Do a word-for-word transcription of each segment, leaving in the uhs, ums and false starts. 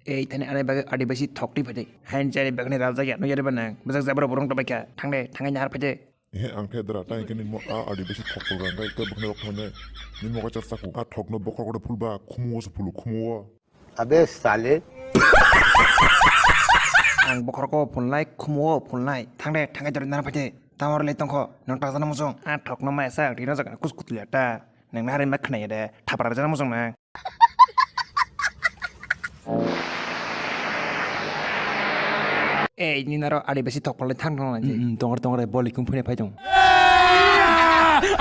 Ei thani ani bagwi adibasi thok twi phaidi. Hain jani bagwi rajak ya no yari banang. Bajak jabra burung to baikha. Thangde, thangai nahar phaidi. He ang the dra tai kini mo a adibasi thok twi rang kai ka bkhna rok thangde. Ni mo ka char saku. A thok no bokhor kore phulba khumu o se phulu khumu o. Abe sale. Ang bokhor ko phulnai khumu o phulnai. Thangde, thangai jari nahar phaidi. Tamar le tongkho. Nang ta jana mujung. A thok no mai sa rina jagana kus kutli ta. Nang nahar ma khnai de. Thapra jana mujung nang. Ei, nini aro adibasi thok phalnai thang thang nai. Mm, mm, tongre, tongre, boli kung phune phai tong.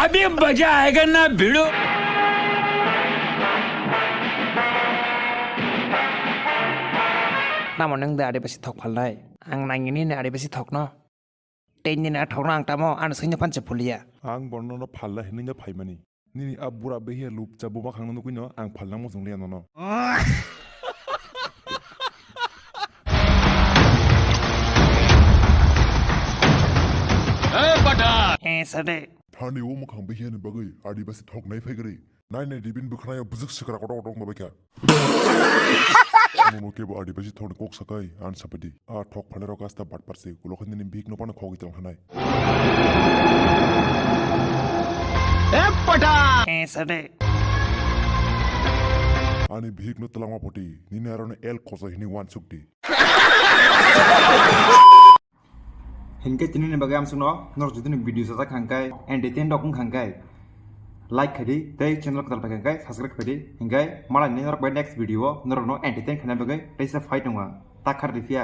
अभी मजा आएगा ना भिड़ो। Namo nang de adibasi thok phalnai? Ang nangini ni adibasi thok no. Tei nini a thokno ang tamo ano swngno phan se phuliya. Ang bono no phalna hinwi no phaimani. Nini a bura behiya lupcha buma khangno nukui no ang phalna muchung liya nono. Eh, sade. Thani o mukhang behiya ni bagwi adibasi thok nai phai gari. Nai nai ribin bwkhwnai o bwswk swkra kotor kotor wngma baikha. Nono kebo adibasi thokni kok sakai, an sapadi. A thok phalai rok asta batpar se, ulo khe nini bihik no pano khogwi tong thanai. Eh, sade. Ani bihik no twlangma poti, nini aro no el kosa hini wan sukdi. Hinkhe tini ni bagwi amsukno norok jodi ni video sajak hangkai entertain rok wngkha hangkai like khaidi tei channel kwtal paikha hangkai subscribe khaidi hinkhe malai ni norok bai next video o norok no entertain khaina bagwi teisa phai tongo takhar riphiya.